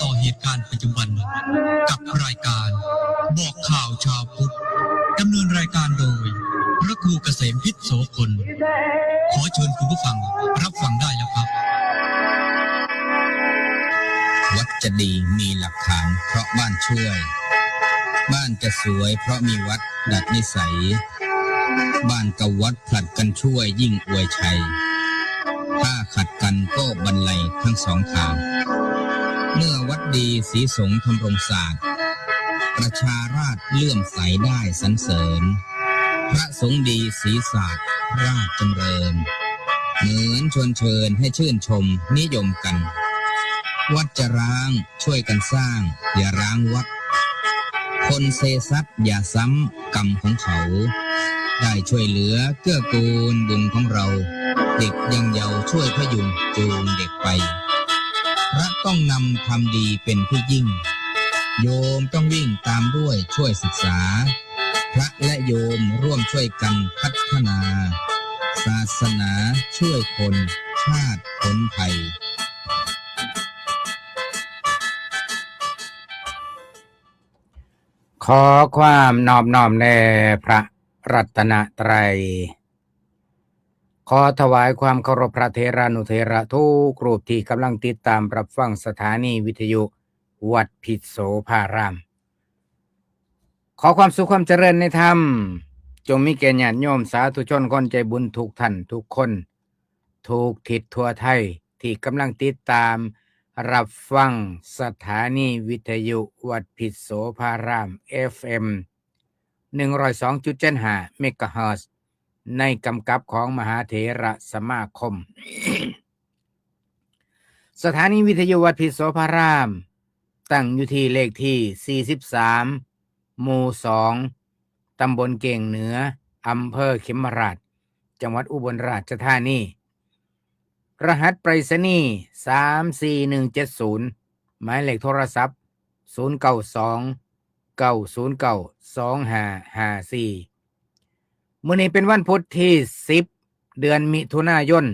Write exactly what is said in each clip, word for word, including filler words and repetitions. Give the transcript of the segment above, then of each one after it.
ต่อเหตุการณ์ปัจจุบันกับรายการบอกข่าวชาวพุทธ ดำเนินรายการโดย พระครูเกษมพิษโสพล ขอเชิญคุณผู้ฟังรับฟังได้แล้วครับ วัดจะดีมีหลักฐานเพราะบ้านช่วย บ้านจะสวยเพราะมีวัดดัดนิสัย บ้านกับวัดผลัดกันช่วยยิ่งอวยชัย ถ้าขัดกันก็บันไลทั้งสองทาง เมื่อวัดดีศรีสงฆ์ทำรงศาสตร์ ประชาราษฎร์เลื่อมใสได้สรรเสริญ พระสงฆ์ดีศรีศาสตร์ราชจำเริญ เหมือนชวนเชิญให้ชื่นชมนิยมกัน วัดจะร้างช่วยกันสร้าง อย่าร้างวัด คนเซซัดอย่าซ้ำกรรมของเขา ได้ช่วยเหลือเกื้อกูลบุญของเรา เด็กยังเยาว์ช่วยพยุงจูงเด็กไป พระต้องนำทำดีเป็นที่ยิ่ง โยมต้องวิ่งตามด้วยช่วยศึกษา พระและโยมร่วมช่วยกันพัฒนา ศาสนาช่วยคน ชาติพ้นภัย ขอความนอบน้อมแด่พระรัตนตรัย ขอถวายความเคารพพระเถรานุเถระทุกรูปที่กำลังติดตามรับฟังสถานีวิทยุวัดพิษโสภาราม ขอความสุขความเจริญในธรรม จงมีแก่ญาติโยมสาธุชนคนใจบุญทุกท่านทุกคน ทุกทิศทั่วไทยที่กำลังติดตามรับฟังสถานีวิทยุวัดพิษโสภาราม เอฟเอ็ม หนึ่งร้อยสองจุดเจ็ดห้า เมกะเฮิรตซ์ ในกำกับของมหาเถรสมาคม สถานีวิทยุวัดพิษโสภาราม ตั้งอยู่ที่เลขที่ สี่สิบสาม หมู่ สอง ตำบลเก่งเหนือ อำเภอเขมราฐ จังหวัดอุบลราชธานี รหัสไปรษณีย์ สามสี่หนึ่งเจ็ดศูนย์ หมายเลขโทรศัพท์ ศูนย์เก้าสอง เก้าศูนย์เก้า สองห้าห้าสี่ มื้อนี้เป็นวันพุธที่ สิบ เดือนมิถุนายน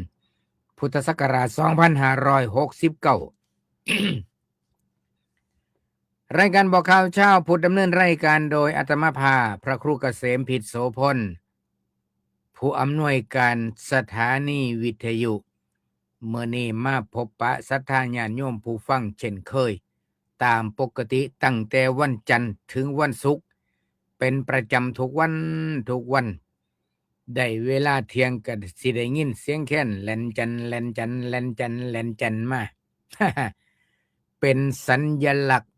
พุทธศักราช สองพันห้าร้อยหกสิบเก้า รายการบอกข่าวเช้าพุธดำเนินรายการโดยอาตมาภาพพระครูเกษมพิษโสพล ผู้อำนวยการสถานีวิทยุ มื้อนี้มาพบปะศรัทธาญาติโยมผู้ฟังเช่นเคย ตามปกติตั้งแต่วันจันทร์ถึงวันศุกร์ เป็นประจำทุกวันทุกวัน ได้เวลาเที่ยงก็สิได้ยินเสียงแคนแหลนจันแหลนจันแหลนจันแหลนจันมา เป็นสัญลักษณ์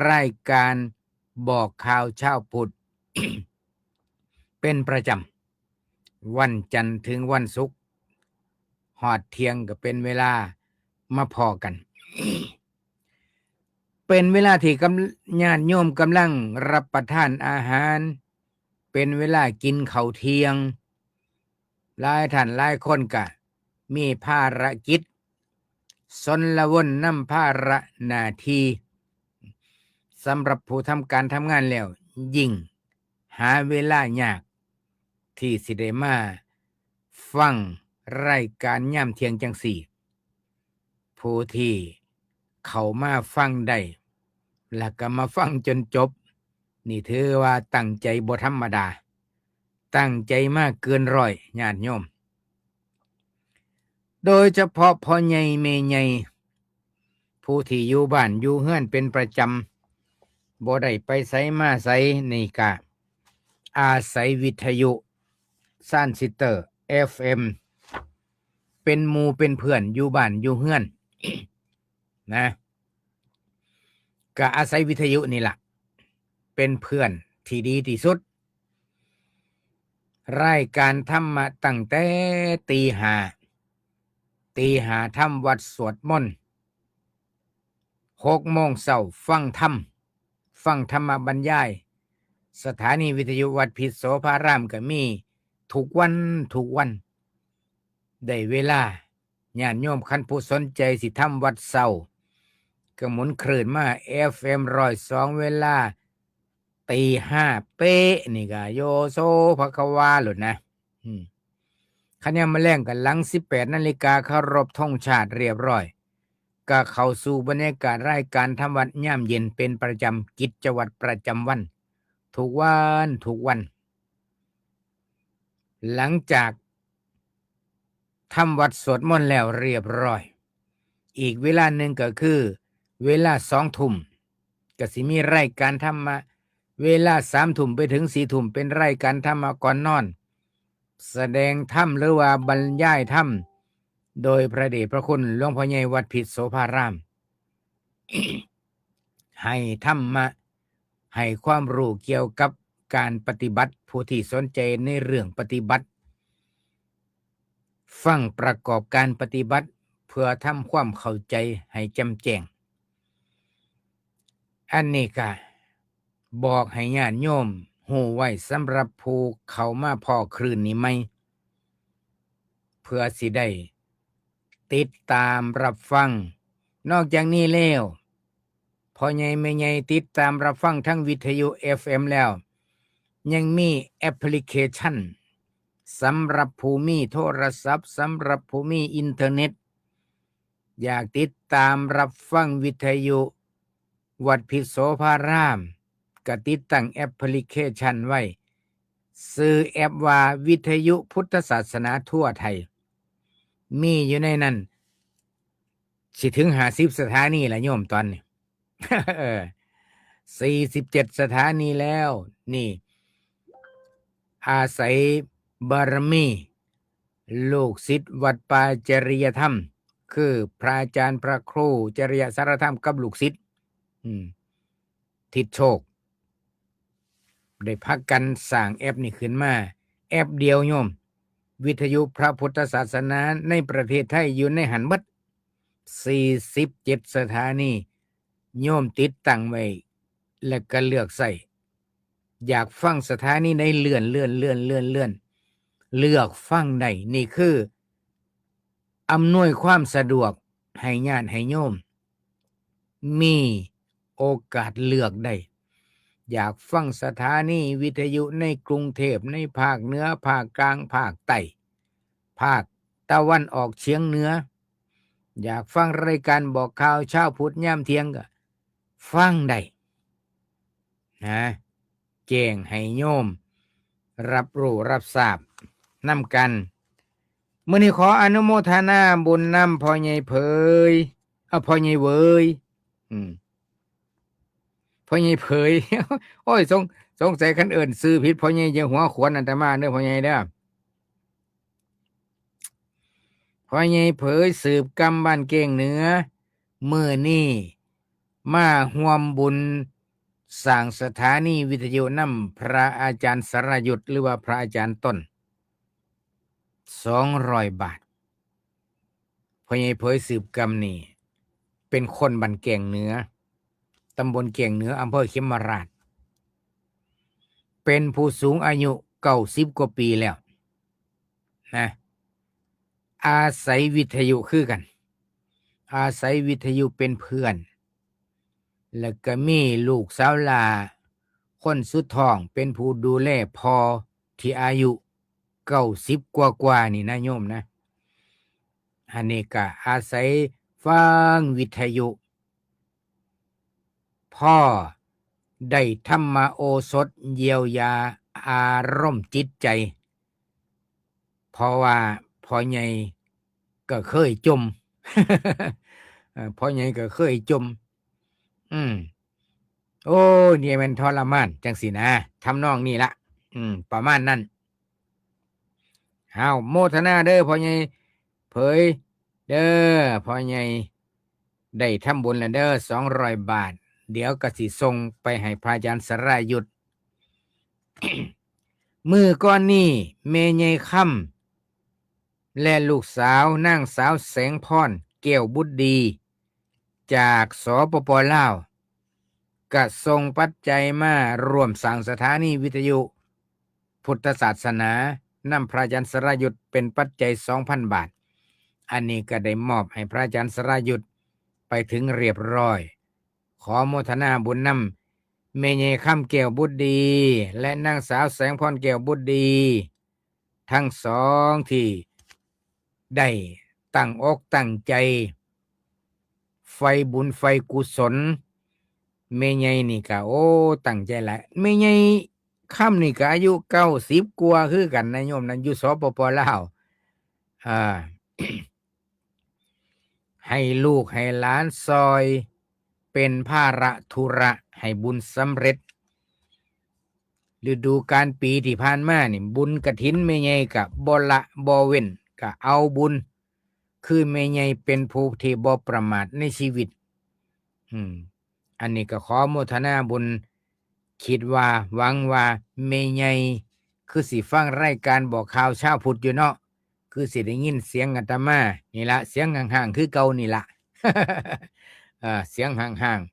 รายการบอกข่าวเช้าพุธ เป็นประจำ วันจันทร์ถึงวันศุกร์ ฮอดเที่ยงก็เป็นเวลามาพ้อกัน เป็นเวลาที่กำ ญาติโยมกำลังรับประทานอาหาร เป็นเวลากินข้าวเที่ยง หลายท่านหลายคนก็มีภารกิจ สนละวนนำภาระหน้าที่ สำหรับผู้ทำการทำงานแล้ว ยิ่งหาเวลายาก ที่สิได้มาฟังรายการยามเที่ยงจั่งซี้ ผู้ที่เข้ามาฟังได้ แล้วก็มาฟังจนจบ นี่ถือว่าตั้งใจบ่ธรรมดา ตั้งใจมาเกินร้อย ญาติโยม โดยเฉพาะพ่อใหญ่แม่ใหญ่ ผู้ที่อยู่บ้านอยู่เฮือนเป็นประจำ บ่ได้ไปไสมาไส นี่กะอาศัยวิทยุทรานซิสเตอร์ เอฟเอ็ม เป็นหมู่เป็นเพื่อนอยู่บ้านอยู่เฮือน นะ ก็อาศัยวิทยุนี่ล่ะ เป็นเพื่อนที่ดีที่สุด รายการธรรมะตั้งแต่ตีห้า ตีห้าทำวัตรสวดมนต์ หกโมงเช้าฟังธรรม ฟังธรรมบรรยาย สถานีวิทยุวัดพิษโสภารามก็มีทุกวันทุกวัน ได้เวลา ญาติโยมคันผู้สนใจสิทำวัตรเช้า ก็หมุนคลื่นมา เอฟเอ็ม ร้อยสอง เวลาตีห้าเป๊ะ นี่ก็โยโสภะคะวาโลดนะ อืม คันยามมื้อแลงก็หลัง สิบแปดนาฬิกา เคารพธงชาติเรียบร้อย ก็เข้าสู่บรรยากาศรายการทำวัตรยามเย็นเป็นประจำ กิจวัตรประจำวัน ทุกวันทุกวัน หลังจากทำวัตรสวดมนต์แล้วเรียบร้อย อีกเวลาหนึ่งก็คือเวลาสองทุ่ม ก็สิมีรายการธรรมะ เวลาสามทุ่มไปถึงสี่ทุ่มเป็นรายการธรรมะก่อนนอน แสดงธรรมหรือว่าบรรยายธรรม โดยพระเดชพระคุณหลวงพ่อใหญ่วัดพิษโสภาราม ให้ธรรมะ ให้ความรู้เกี่ยวกับการปฏิบัติ ผู้ที่สนใจในเรื่องปฏิบัติ ฟังประกอบการปฏิบัติ เพื่อทำความเข้าใจให้แจ่มแจ้ง อันนี้ก็บอกให้ญาติโยมฮู้ไว้สำหรับผู้เข้ามาพ้อคลื่นนี้ใหม่ เพื่อสิได้ติดตามรับฟัง นอกจากนี้แล้ว พ่อใหญ่แม่ใหญ่ติดตามรับฟังทั้งวิทยุ เอฟเอ็ม แล้ว ยังมีแอปพลิเคชัน สำหรับผู้มีโทรศัพท์ สำหรับผู้มีอินเทอร์เน็ต อยากติดตามรับฟังวิทยุวัดพิษโสภาราม ก็ติดตั้งแอปพลิเคชันไว้ ชื่อแอปว่าวิทยุพุทธศาสนาทั่วไทย มีอยู่ในนั้น สิถึงห้าสิบสถานีละโยมตอนนี้ เออ สี่สิบเจ็ดสถานีแล้ว นี่ อาศัยบารมี ลูกศิษย์วัดป่าจริยธรรม คือพระอาจารย์พระครูจริยสารธรรมกับลูกศิษย์ อืม ทิศโชค ได้พากันสร้างแอปนี้ขึ้นมา แอปเดียวโยม วิทยุพระพุทธศาสนาในประเทศไทยอยู่ในหั้นหมด สี่สิบเจ็ดสถานี โยมติดตั้งไว้ แล้วก็เลือกใช้ อยากฟังสถานีใดเลื่อน เลื่อน เลื่อน เลื่อน เลื่อน เลือกฟังได้ นี่คืออำนวยความสะดวกให้ญาติให้โยม มีโอกาสเลือกได้ อยากฟังสถานีวิทยุในกรุงเทพฯ ในภาคเหนือ ภาคกลาง ภาคใต้ ภาคตะวันออกเฉียงเหนือ อยากฟังรายการบอกข่าวเช้าพุธยามเที่ยงก็ฟังได้ นะ แจ้งให้โยมรับรู้รับทราบนำกัน มื้อนี้ขออนุโมทนาบุญนำพ่อใหญ่เผย เอ้า พ่อใหญ่เหวย อืม พ่อใหญ่เผย โอ้ย สง- สงสัยคันเอิ้นชื่อผิด พ่อใหญ่จะหัวขวนอาตมาเด้อ พ่อใหญ่เด้อ พ่อใหญ่เผยสืบกำบ้านแก้งเหนือ มื้อนี้มาร่วมบุญสร้างสถานีวิทยุนำพระอาจารย์สรายุทธ หรือว่าพระอาจารย์ต้น สองร้อยบาท พ่อใหญ่เผยสืบกำนี่ เป็นคนบ้านแก้งเหนือ ตำบลแก้งเหนือ อำเภอเขมราฐ เป็นผู้สูงอายุเก้าสิบกว่าปีแล้ว นะ อาศัยวิทยุคือกัน อาศัยวิทยุเป็นเพื่อน แล้วก็มีลูกสาวหล้าคนสุดท้องเป็นผู้ดูแลพ่อที่อายุเก้าสิบกว่าๆ นี่นะโยมนะ อันนี้ก็อาศัยฟังวิทยุ พ่อได้ธรรมโอสถเยียวยาอารมณ์จิตใจ เพราะว่าพ่อใหญ่ก็เคยจม เอ่อ พ่อใหญ่ก็เคยจม อืม โอ้ นี่แม่นทรมานจังสินะ ทำนองนี้ละ อืม ประมาณนั้น อ้าว โมทนาเด้อพ่อใหญ่เผย เด้อ พ่อใหญ่ได้ทำบุญแล้วเด้อ สองร้อยบาท เดี๋ยวก็สิส่งไปให้พระอาจารย์สรายุทธ มื้อก่อนนี้แม่ใหญ่คำ และลูกสาวนางสาวแสงพร แก้วบุตรดี จาก สปป ลาว ก็ส่งปัจจัยมาร่วมสร้างสถานีวิทยุพุทธศาสนานำพระอาจารย์สรายุทธเป็นปัจจัย สองพันบาท อันนี้ก็ได้มอบให้พระอาจารย์สรายุทธไปถึงเรียบร้อย ขอโมทนาบุญนำแม่ใหญ่คำแก้วบุตรดี และนางสาวแสงพรแก้วบุตรดี ทั้งสองที่ได้ตั้งอกตั้งใจ ใฝ่บุญใฝ่กุศล แม่ใหญ่นี่ก็ โอ้ ตั้งใจหลาย แม่ใหญ่คำนี่ก็อายุเก้าสิบกว่าคือกันนะโยมนะ อยู่ สปป ลาว อ่า ให้ลูกให้หลานซอย เป็นภาระธุระให้บุญสำเร็จ ฤดูกาลปีที่ผ่านมานี่ บุญกฐินแม่ใหญ่ก็บ่ละบ่เว้น ก็เอาบุญ คือแม่ใหญ่เป็นผู้ที่บ่ประมาทในชีวิต อืม อันนี้ก็ขอโมทนาบุญ คิดว่า หวังว่าแม่ใหญ่คือสิฟังรายการบอกข่าวชาวพุทธอยู่เนาะ คือสิได้ยินเสียงอาตมานี่ละ เสียงห่างๆ คือเก่านี่ละ เอ่อ เสียงห่างๆ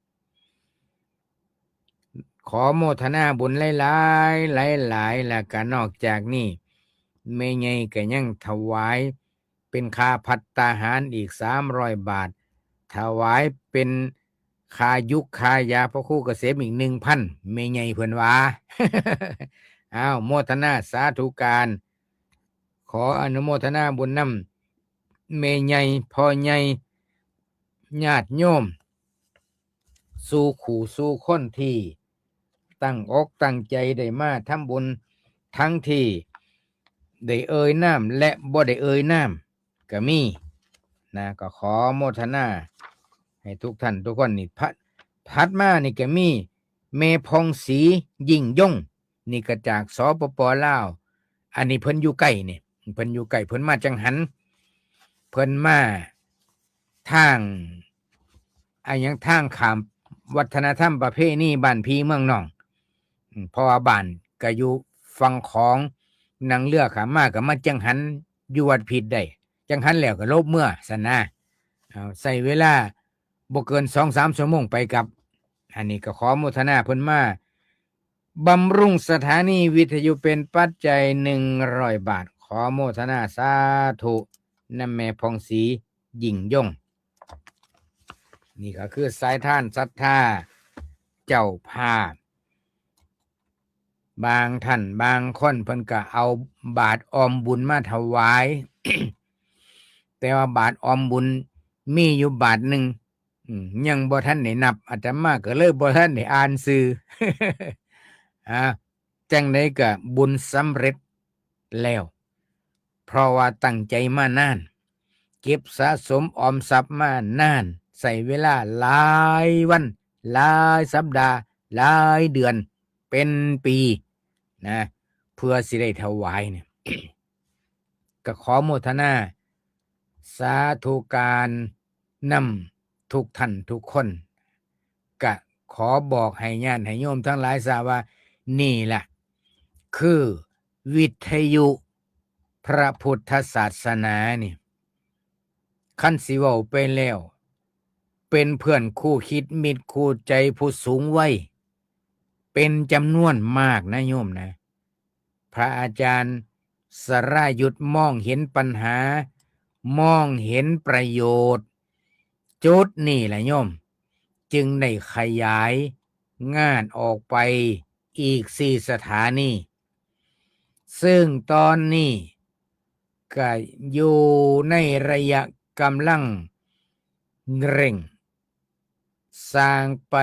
ขอโมทนาบุญหลายๆ หลายๆ แล้วก็นอกจากนี้ แม่ใหญ่ก็ยังถวายเป็นค่าภัตตาหารอีกสามร้อยบาท ถวายเป็นค่ายุกค่ายาพระครูเกษมอีกหนึ่งพัน แม่ใหญ่เพิ่นว่า อ้าว โมทนาสาธุการ ขออนุโมทนาบุญนำแม่ใหญ่ พ่อใหญ่ ญาติโยม สู่คู่สู่คนที่ตั้งอกตั้งใจได้มาทำบุญ ทั้งที่ได้เอ่ยนามและบ่ได้เอ่ยนามก็มีนะ ก็ขอโมทนาให้ทุกท่านทุกคนนี่ พะ ถัดมานี่ก็มีแม่ผ่องศรียิ่งยง นี่ก็จาก สปป ลาว อันนี้เพิ่นอยู่ใกล้นี่ เพิ่นอยู่ใกล้ เพิ่นมาจังหัน เพิ่นมาทาง อะหยัง ทางข้ามวัฒนธรรมประเพณีบ้านพี่เมืองน้อง อืม เพราะว่าบ้านก็อยู่ฝั่งของ นั่งเรือข้ามมาก็มาจังหันอยู่วัดผิดได้ จังหันแล้วก็ลบเมือซั่นนะ เอา ใช้เวลาบ่เกินสองสามชั่วโมงไปกลับ อันนี้ก็ขอโมทนาเพิ่นมาบำรุงสถานีวิทยุเป็นปัจจัยหนึ่งร้อยบาท ขอโมทนาสาธุนำแม่ผ่องศรียิ่งยง นี่ก็คือสายทานศรัทธาเจ้าภาพ บางท่านบางคนเพิ่นก็เอาบาตรออมบุญมาถวาย แต่ว่าบาตรออมบุญมีอยู่บาตรหนึ่ง อืม ยังบ่ทันได้นับ อาตมาก็เลยบ่ทันได้อ่านชื่อ อ่า จั่งใดก็บุญสำเร็จแล้ว เพราะว่าตั้งใจมานาน เก็บสะสมออมทรัพย์มานาน ใช้เวลาหลายวัน หลายสัปดาห์ หลายเดือน เป็นปีนะ เพื่อสิได้ถวายเนี่ย ก็ขอโมทนาสาธุการนำทุกท่านทุกคน ก็ขอบอกให้ญาติให้โยมทั้งหลายทราบว่า นี่แหละ คือวิทยุพระพุทธศาสนานี่ คันสิเว้าไปแล้ว เป็นเพื่อนคู่คิดมิตรคู่ใจผู้สูงวัย เป็นจำนวนมากนะโยมนะ พระอาจารย์สรายุทธมองเห็นปัญหา มองเห็นประโยชน์ จุดนี่แหละโยม จึงได้ขยายงานออกไปอีกสี่สถานี ซึ่งตอนนี้ก็อยู่ในระยะกำลังเร่ง สร้างไป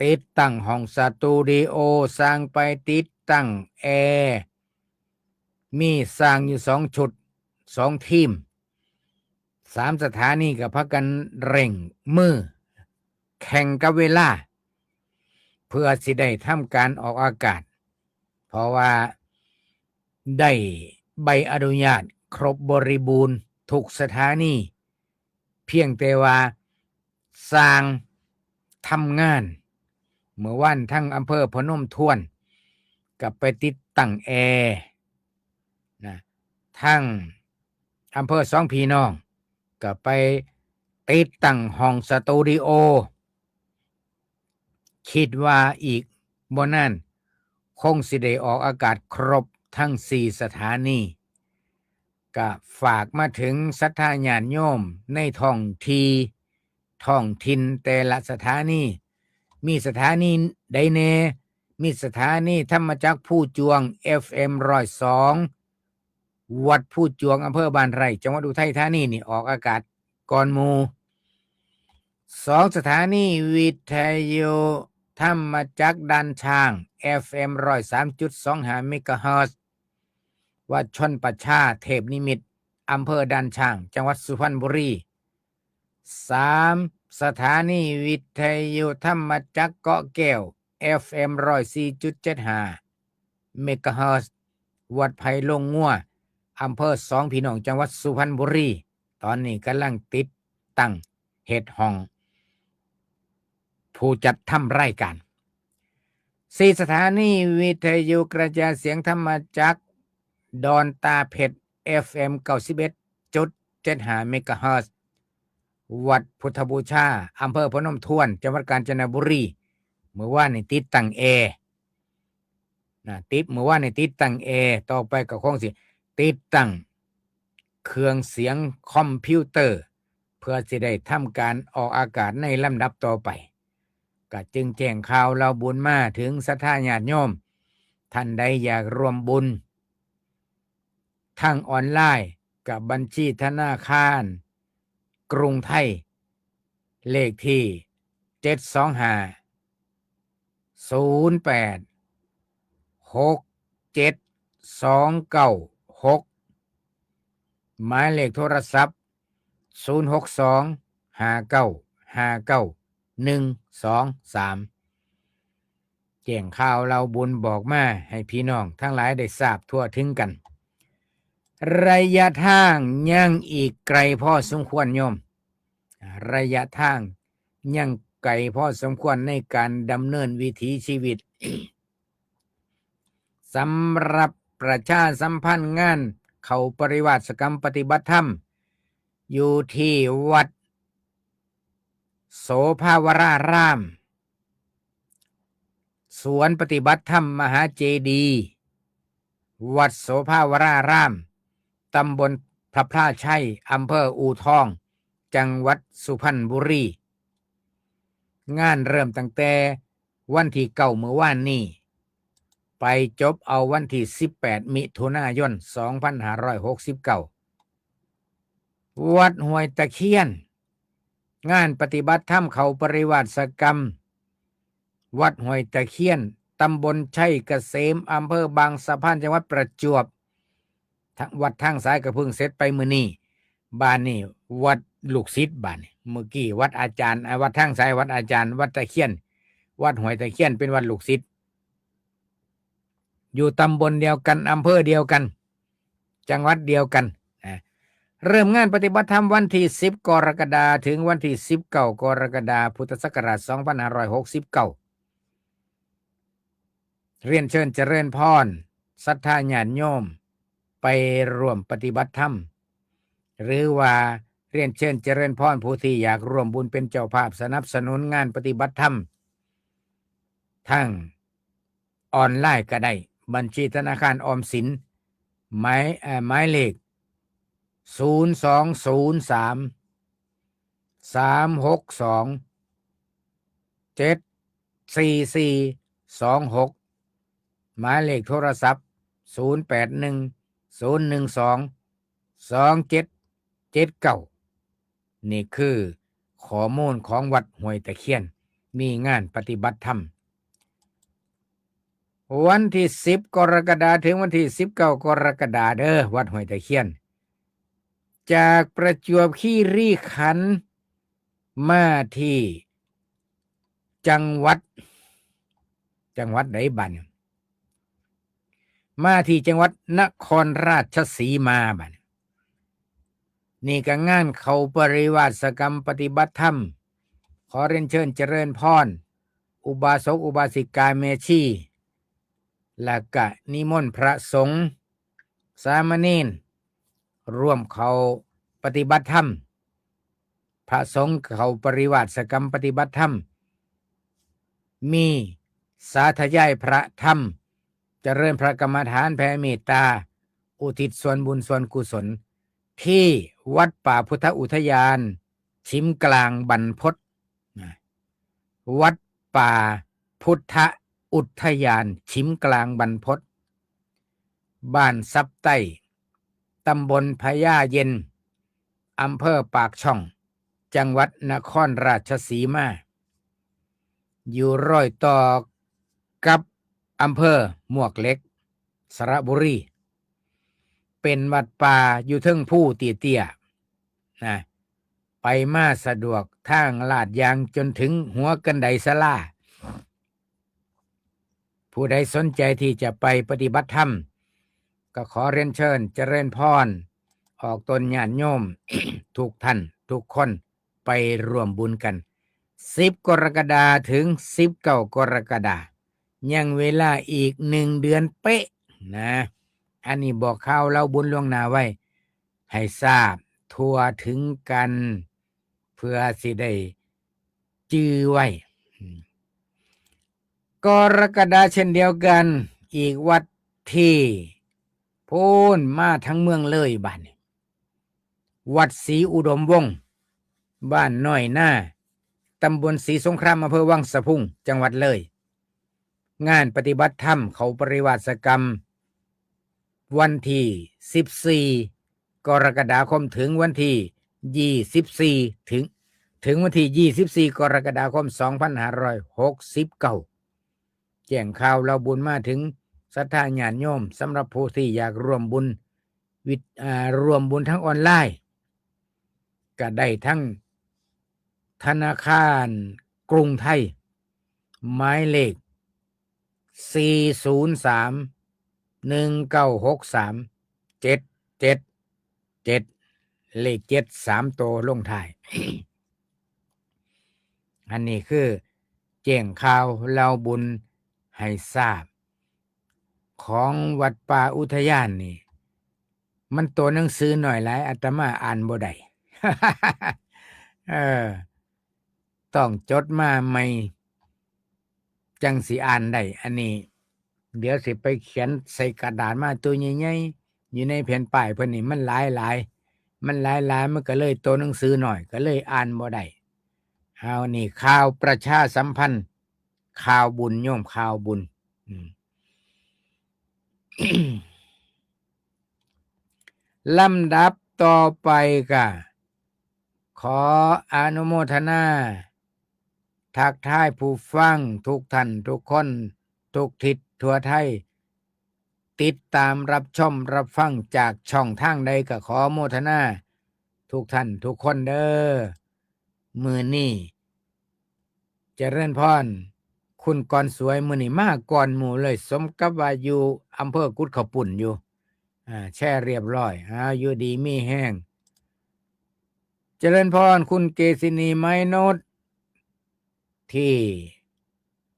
ติดตั้งห้องสตูดิโอ สร้างไปติดตั้งแอร์ มีสร้างอยู่สองชุด สองทีม สามสถานีก็พากันเร่งมือ แข่งกับเวลา เพื่อสิได้ทำการออกอากาศ เพราะว่าได้ใบอนุญาตครบบริบูรณ์ทุกสถานี เพียงแต่ว่าสร้างทำงาน เมื่อวานทางอำเภอพนมทวน ก็ไปติดตั้งแอร์นะ ทางอำเภอสองพี่น้อง ก็ไปติดตั้งห้องสตูดิโอ คิดว่าอีกบ่นาน คงสิได้ออกอากาศครบทั้งสี่สถานี ก็ฝากมาถึงศรัทธาญาติโยมในท้องที่ ท้องถิ่นแต่ละสถานี มีสถานีใดแน่ มีสถานีธรรมจักรภูจวง เอฟเอ็มร้อยสอง วัดภูจวง อำเภอบ้านไร่ จังหวัดอุทัยธานีนี่ออกอากาศก่อนหมู่ สองสถานีวิทยุธรรมจักรด่านช้าง เอฟเอ็ม ร้อยสามจุดสองห้า เมกะเฮิรตซ์ วัดชนประชาเทพนิมิตร อำเภอด่านช้าง จังหวัดสุพรรณบุรี สามสถานีวิทยุธรรมจักรเกาะแก้ว เอฟเอ็ม ร้อยสี่จุดเจ็ดห้า เมกะเฮิรตซ์ วัดไผ่ลงงัว อำเภอสองพี่น้อง จังหวัดสุพรรณบุรี ตอนนี้กำลังติดตั้งเฮ็ดห้อง ผู้จัดทำรายการ สี่สถานีวิทยุกระจายเสียงธรรมจักร ดอนตาเพชร เอฟเอ็ม เก้าสิบเอ็ดจุดเจ็ดห้า เมกะเฮิรตซ์ วัดพุทธบูชา อำเภอพนมทวน จังหวัดกาญจนบุรี มื้อวานนี่ติดตั้งแอร์ นะ ติด มื้อวานนี่ติดตั้งแอร์ ต่อไปก็คงสิติดตั้งเครื่องเสียงคอมพิวเตอร์ เพื่อสิได้ทำการออกอากาศในลำดับต่อไป ก็จึงแจ้งข่าวเล่าบุญมาถึงศรัทธาญาติโยม ท่านใดอยากร่วมบุญ ทางออนไลน์กับบัญชีธนาคารกรุงไทย เลขที่ เจ็ดสองห้า ศูนย์แปด หกเจ็ดสองเก้าหก หมายเลขโทรศัพท์ ศูนย์หกสอง ห้าเก้าห้าเก้า หนึ่งสองสาม แจ้งข่าวเล่าบุญบอกมาให้พี่น้องทั้งหลายได้ทราบทั่วถึงกัน ระยะทางยังอีกไกลพอสมควรโยม ระยะทางยังไกลพอสมควรในการดำเนินวิถีชีวิต สำหรับประชาสัมพันธ์งานเข้าปริวาสกรรมปฏิบัติธรรม อยู่ที่วัดโสภาวราราม สวนปฏิบัติธรรมมหาเจดีย์ วัดโสภาวราราม ตำบลพระพลาชัย อำเภออู่ทอง จังหวัดสุพรรณบุรี งานเริ่มตั้งแต่วันที่เก้า เมื่อวานนี้ ไปจบเอาวันที่สิบแปด มิถุนายน สองพันห้าร้อยหกสิบเก้า วัดห้วยตะเคียน งานปฏิบัติธรรมเข้าปริวาสกรรม วัดห้วยตะเคียน ตำบลชัยเกษม อำเภอบางสะพาน จังหวัดประจวบ ทางวัดทางสายก็เพิ่งเสร็จไปมื้อนี้ บาดนี้วัดลูกศิษย์ บาดนี้ เมื่อกี้วัดอาจารย์ อ่า วัดทางสายวัดอาจารย์ วัดตะเคียน วัดห้วยตะเคียนเป็นวัดลูกศิษย์ อยู่ตำบลเดียวกัน อำเภอเดียวกัน จังหวัดเดียวกันนะ เริ่มงานปฏิบัติธรรมวันที่สิบ กรกฎาคม ถึงวันที่สิบเก้า กรกฎาคม พุทธศักราช สองพันห้าร้อยหกสิบเก้า เรียนเชิญเจริญพร ศรัทธาญาติโยม ไปร่วมปฏิบัติธรรม หรือว่าเรียนเชิญเจริญพรผู้ที่อยากร่วมบุญเป็นเจ้าภาพสนับสนุนงานปฏิบัติธรรม ทางออนไลน์ก็ได้ บัญชีธนาคารออมสิน หมาย เอ่อ หมายเลข ศูนย์สองศูนย์สาม สามหกสอง เจ็ดสี่สี่สองหก หมายเลขโทรศัพท์ ศูนย์แปดหนึ่ง ศูนย์หนึ่งสอง สองเจ็ดเจ็ดเก้า นี่คือข้อมูลของวัดห้วยตะเคียน มีงานปฏิบัติธรรม วันที่สิบ กรกฎาคม ถึงวันที่สิบเก้า กรกฎาคม เด้อ วัดห้วยตะเคียน จากประจวบคีรีขันธ์ มาที่จังหวัด จังหวัดใดบัดนี้ มาที่จังหวัดนครราชสีมาบัดนี้ นี่ก็งานเข้าปริวาสกรรมปฏิบัติธรรม ขอเรียนเชิญเจริญพร อุบาสกอุบาสิกาแม่ชี และก็นิมนต์พระสงฆ์ สามเณร ร่วมเข้าปฏิบัติธรรม พระสงฆ์เข้าปริวาสกรรมปฏิบัติธรรม มีสาธยายพระธรรม เจริญพระกรรมฐานแผ่เมตตา อุทิศส่วนบุญส่วนกุศล ที่วัดป่าพุทธอุทยาน ฉิมกลางบรรพตนะ วัดป่าพุทธอุทยาน ฉิมกลางบรรพต บ้านซับใต้ ตำบลพญาเย็น อำเภอปากช่อง จังหวัดนครราชสีมา อยู่รอยต่อกับอำเภอมวกเหล็ก สระบุรี เป็นวัดป่าอยู่เทิงภูเตี้ยๆ นะ ไปมาสะดวกทางลาดยางจนถึงหัวคันไดศาลา ผู้ใดสนใจที่จะไปปฏิบัติธรรม ก็ขอเรียนเชิญเจริญพร ออกตนญาติโยม ทุกท่านทุกคนไปร่วมบุญกัน สิบกรกฎาถึงสิบเก้ากรกฎา ยังเวลาอีกหนึ่งเดือนเป๊ะนะ อันนี้บอกข่าวเล่าบุญล่วงหน้าไว้ ให้ทราบทั่วถึงกัน เพื่อสิได้จื่อไว้ อืม กรกฎาเช่นเดียวกัน อีกวัดที่พู้นมาทั้งเมืองเลยบาดนี้ วัดศรีอุดมวงศ์ บ้านน้อยนา ตำบลศรีสงคราม อำเภอวังสะพุง จังหวัดเลย งานปฏิบัติธรรมเขาปริวาสกรรม วันที่สิบสี่กรกฎาคมถึงวันที่ยี่สิบสี่ ถึง ถึงวันที่ยี่สิบสี่กรกฎาคมสองพันห้าร้อยหกสิบเก้า แจ้งข่าวเล่าบุญมาถึงศรัทธาญาติโยม สำหรับผู้ที่อยากร่วมบุญวิทย์ อ่า ร่วมบุญทางออนไลน์ ก็ได้ทั้งธนาคารกรุงไทย หมายเลข สี่ศูนย์สาม หนึ่งเก้าหกสาม เจ็ดเจ็ดเจ็ด เลขเจ็ดสามตัวลงท้าย อันนี้คือแจ้งข่าวเล่าบุญให้ทราบ ของวัดป่าอุทยานนี่ มันตัวหนังสือน้อยหลาย อาตมาอ่านบ่ได้ เออ ต้องจดมาใหม่ จั่งสิอ่านได้ อันนี้ เดี๋ยวสิไปเขียนใส่กระดาษมาตัวใหญ่ๆ อยู่ในแผ่นป้ายเพิ่นนี่ มันหลายหลาย มันหลายหลาย มันก็เลยตัวหนังสือน้อย ก็เลยอ่านบ่ได้ เอานี่ ข่าวประชาสัมพันธ์ ข่าวบุญโยม ข่าวบุญ อืม ลำดับต่อไปก็ขออนุโมทนา ทักทายผู้ฟังทุกท่านทุกคน ทุกทิศทั่วไทย ติดตามรับชมรับฟังจากช่องทางใดก็ขอโมทนาทุกท่านทุกคนเด้อ มื้อนี้ เจริญพร คุณกรสวย มื้อนี้มาก่อนหมู่เลย สมกับว่าอยู่อำเภอกุดข้าวปุ้นอยู่ อ่า แชร์เรียบร้อย อ่า อยู่ดีมีแฮง เจริญพร คุณเกษินี ไม้โนด ที่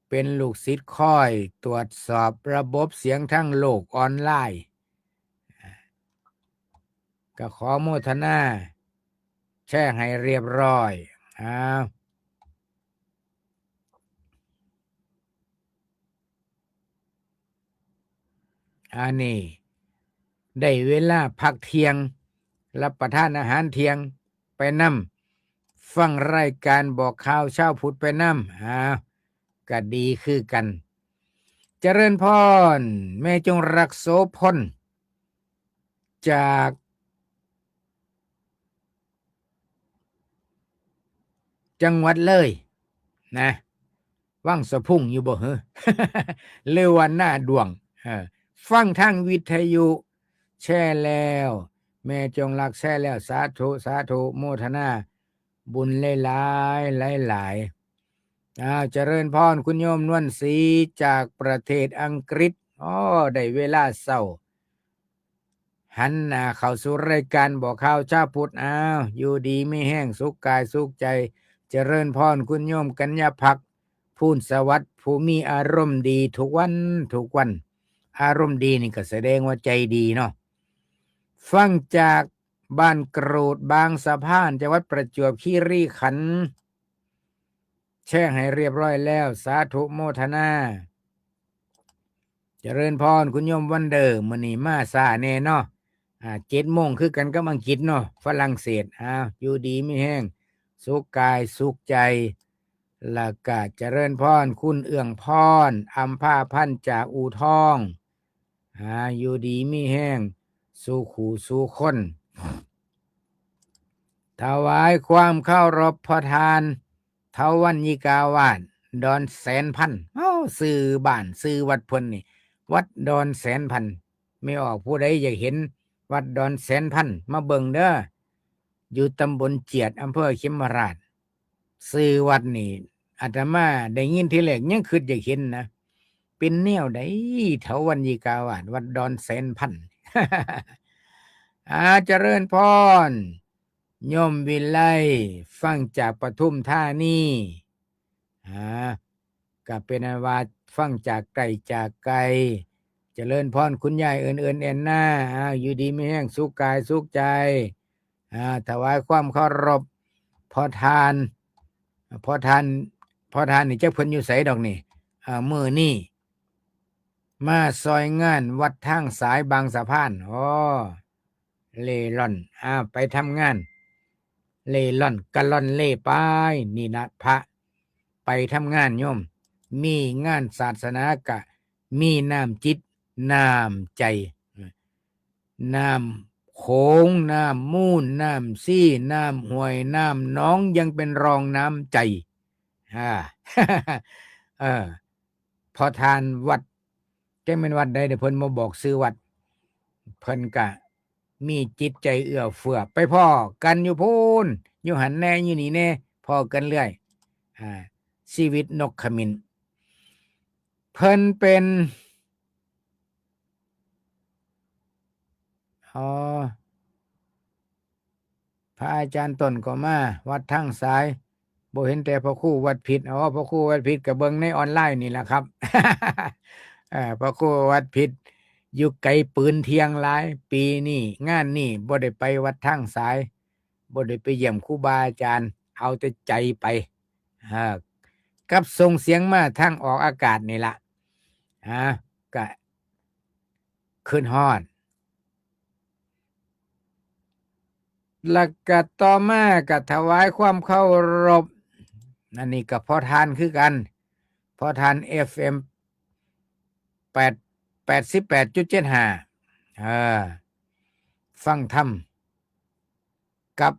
เป็นลูกศิษย์คอยตรวจสอบระบบเสียงทางโลกออนไลน์ ก็ขอโมทนา แชร์ให้เรียบร้อย อ้าว อันนี้ ได้เวลาพักเที่ยง รับประทานอาหารเที่ยงไปนำ ฟังรายการบอกข่าวชาวพุทธไปนำ อ้าว ก็ดีคือกัน เจริญพร แม่จงรัก โสพล จาก จังหวัดเลยนะ วังสะพุงอยู่บ่เหรอ หรือว่านาดวง เออ ฟังทางวิทยุ แชร์แล้ว แม่จงรักแชร์แล้ว สาธุ สาธุ โมทนาบุญหลายๆ หลายๆ อ้าว เจริญพร คุณโยมนวลศรีจากประเทศอังกฤษ อ้อ ได้เวลาเช้า หันหน้าเข้าสู่รายการบอกข่าวชาวพุทธ อ้าว อยู่ดีมีแฮง สุขกายสุขใจ เจริญพร คุณโยมกัญญาภักดิ์ ภูลสวัสดิ์ ผู้มีอารมณ์ดีทุกวันทุกวัน อารมณ์ดีนี่ก็แสดงว่าใจดีเนาะ ฟังจากบ้านกรูดบางสะพาน จังหวัดประจวบคีรีขันธ์ แชร์ให้เรียบร้อยแล้ว สาธุโมทนา เจริญพร คุณโยมวันเดอร์ มื้อนี้มาช้าแน่เนาะ อ่า เจ็ดโมงคือกันกับอังกฤษเนาะ ฝรั่งเศส อ้าว อยู่ดีมีแฮง สุขกายสุขใจ แล้วก็เจริญพร คุณเอื้องพร อัมพาพันธ์ จากอู่ทอง อ่า อยู่ดีมีแฮง สู่คู่สู่คน ถวายความเคารพพ่อทาน เถาวัญญิกาวาส ดอนแสนพัน เอ้า ชื่อบ้านชื่อวัดเพิ่นนี่ วัดดอนแสนพัน แม่ออก ผู้ใดอยากเห็นวัดดอนแสนพัน มาเบิ่งเด้อ อยู่ตำบลเจียด อำเภอเขมราฐ ชื่อวัดนี่ อาตมาได้ยินทีแรกยังคิดอยากเห็นนะ เป็นแนวใด เถาวัญญิกาวาส วัดดอนแสนพัน อา เจริญพร โยมวิไล ฟังจากปทุมธานี อ่า ก็เป็นอันว่าฟังจากใกล้จากไกล เจริญพรคุณยายเอิญเอิญแอนนา อ่า อยู่ดีมีแฮงสุขกายสุขใจ อ่า ถวายความเคารพพ่อทาน พ่อทาน พ่อทานนี่จักเพิ่นอยู่ไสดอกนี่ อ่า มื้อนี้ มาซอยงานวัดทางสายบางสะพาน อ้อ เร่ร่อน อ่า ไปทำงาน เร่ร่อน กะล่อนเร่ไป นี่นะ พระไปทำงานโยม มีงานศาสนากะ มีน้ำจิต น้ำใจ น้ำโขง น้ำมูล น้ำซี น้ำห้วย น้ำหนอง ยังเป็นรองน้ำใจ อ่า เออ พ่อทานวัด จักแม่นวัดใดเด้อ เพิ่นบ่บอกชื่อวัด เพิ่นกะมีจิตใจเอื้อเฟื้อ ไปพ้อกันอยู่พู้น อยู่หั้นแหน่ อยู่นี่แหน่ พ้อกันเรื่อย อ่า ชีวิตนกขมิ้น เพิ่นเป็น อ๋อ พระอาจารย์ต้นก็มา วัดทางสาย บ่เห็นแต่พระครูวัดผิด อ๋อ พระครูวัดผิดก็เบิ่งในออนไลน์นี่แหละครับ เอ่อ พระครูวัดผิด อยู่ไกลปืนเที่ยงหลาย ปีนี้ งานนี้บ่ได้ไปวัดทางสาย บ่ได้ไปเยี่ยมครูบาอาจารย์ เอาแต่ใจไป เอ่อ กับส่งเสียงมาทางออกอากาศนี่ละ อ่า ก็คิดฮอด แล้วก็ต่อมาก็ถวายความเคารพ อันนี้ก็พ่อทานคือกัน พ่อทาน เอฟเอ็ม แปด แปดสิบแปดจุดเจ็ดห้า เออ ฟังธรรม กับ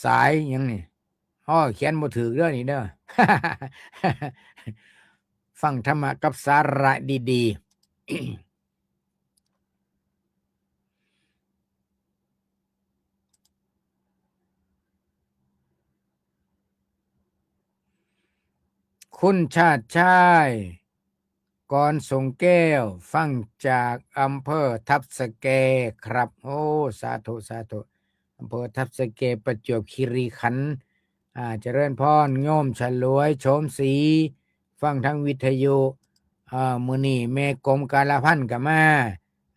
สายหยังนี่ อ้อ เขียนบ่ถูกเด้อนี่เด้อ ฟังธรรมะกับสาระดีๆ คุณชาติชาย กรสงแก้ว ฟังจากอำเภอทับสะแกครับ โอ้ สาธุ สาธุ อำเภอทับสะแก ประจวบคีรีขันธ์ อ่า เจริญพร โยมฉลวย โฉมศรี ฟังทางวิทยุ อ่า มื้อนี้แม่กรมการละพันก็มา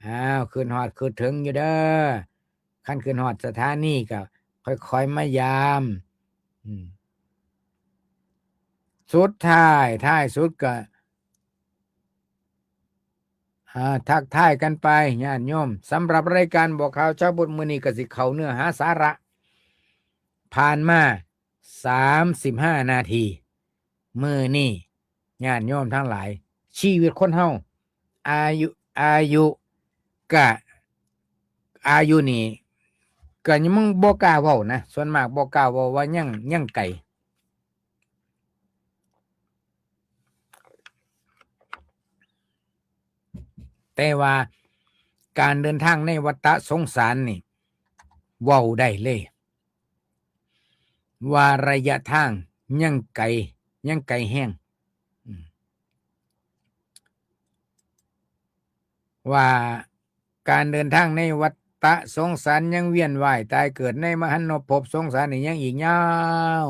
อ้าว คิดฮอดคิดถึงอยู่เด้อ คันคิดฮอดสถานีก็ค่อยๆมายาม อืม สุดท้าย ท้ายสุดก็ อ่า ทักทายกันไป ญาติโยม สำหรับรายการบอกข่าวเช้าพุทธมื้อนี้ก็สิเข้าเนื้อหาสาระ ผ่านมาสามสิบห้านาที มื้อนี้ ญาติโยมทั้งหลาย ชีวิตคนเฮา อายุ อายุ กะ อายุนี่ กะยังบ่กล้าเว้านะ ส่วนมากบ่กล้าเว้าว่ายัง ยังไกล แต่ว่าการเดินทางในวัฏสงสารนี่ เว้าได้เลย ว่าระยะทางยังไกล ยังไกลแฮง อืม ว่าการเดินทางในวัฏสงสารยังเวียนว่ายตายเกิดในมหันตภพสงสารนี่ยังอีกยาว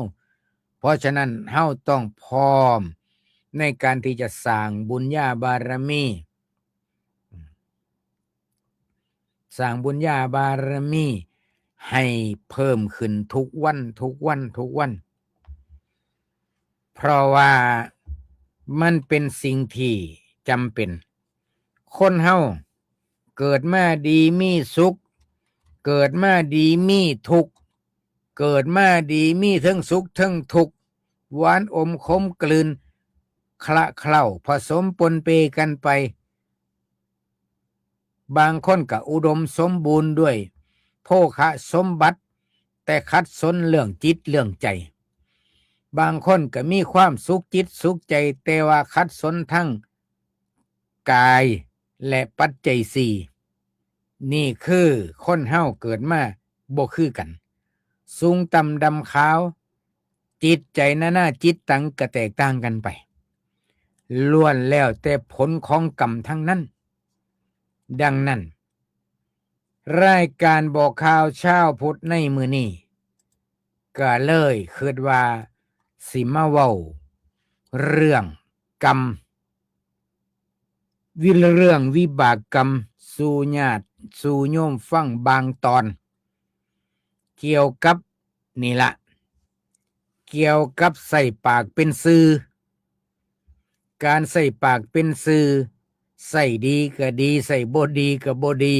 เพราะฉะนั้นเฮาต้องพร้อมในการที่จะสร้างบุญญาบารมี สร้างบุญญาบารมีให้เพิ่มขึ้นทุกวัน ทุกวัน ทุกวัน เพราะว่ามันเป็นสิ่งที่จำเป็น คนเฮาเกิดมาดีมีสุข เกิดมาดีมีทุกข์ เกิดมาดีมีเทิงสุขเทิงทุกข์ หวานอมขมกลืน คละเคล้าผสมปนเปกันไป บางคนก็อุดมสมบูรณ์ด้วยโภคะสมบัติ แต่ขัดสนเรื่องจิตเรื่องใจ บางคนก็มีความสุขจิตสุขใจ แต่ว่าขัดสนทั้งกายและปัจจัยสี่ นี่คือคนเฮาเกิดมาบ่คือกัน สูงต่ำดำขาว จิตใจนานาจิตตังก็แตกต่างกันไป ล้วนแล้วแต่ผลของกรรมทั้งนั้น ดังนั้น รายการบอกข่าวชาวพุทธในมื้อนี้ ก็เลยคิดว่าสิมาเว้าเรื่องกรรม วิเรื่องวิบากกรรมสู่ญาติสู่โยมฟังบางตอน เกี่ยวกับนี่ละ เกี่ยวกับใส่ปากเป็นสื่อ การใส่ปากเป็นสื่อ ใส่ดีก็ดี ใส่บ่ดีก็บ่ดี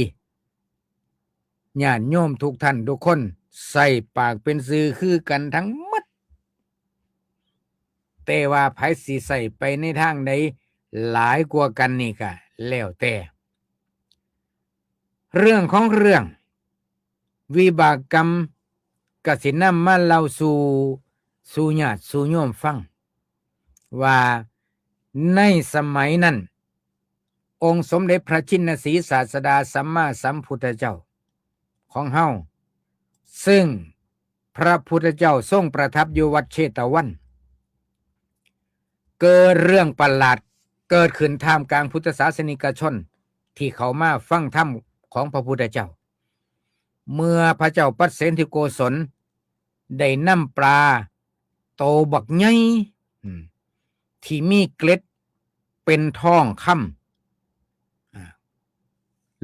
ญาติโยมทุกท่านทุกคน ใส่ปากเป็นสื่อคือกันทั้งหมด แต่ว่าไผสิใส่ไปในทางใดหลายกว่ากันนี่ก็แล้วแต่ เรื่องของเรื่อง วิบากกรรมกสินำมาเล่าสู่สู่ญาติสู่โยมฟัง ว่าในสมัยนั้น องค์สมเด็จพระชินสีห์ศาสดาสัมมาสัมพุทธเจ้าของเฮา ซึ่งพระพุทธเจ้าทรงประทับอยู่วัดเชตวัน เกิดเรื่องประหลาดเกิดขึ้นท่ามกลางพุทธศาสนิกชนที่เขามาฟังธรรมของพระพุทธเจ้า เมื่อพระเจ้าปัตเสนทิโกศลได้นำปลาโตบักใหญ่ อืม ที่มีเกล็ดเป็นทองคำ อ่า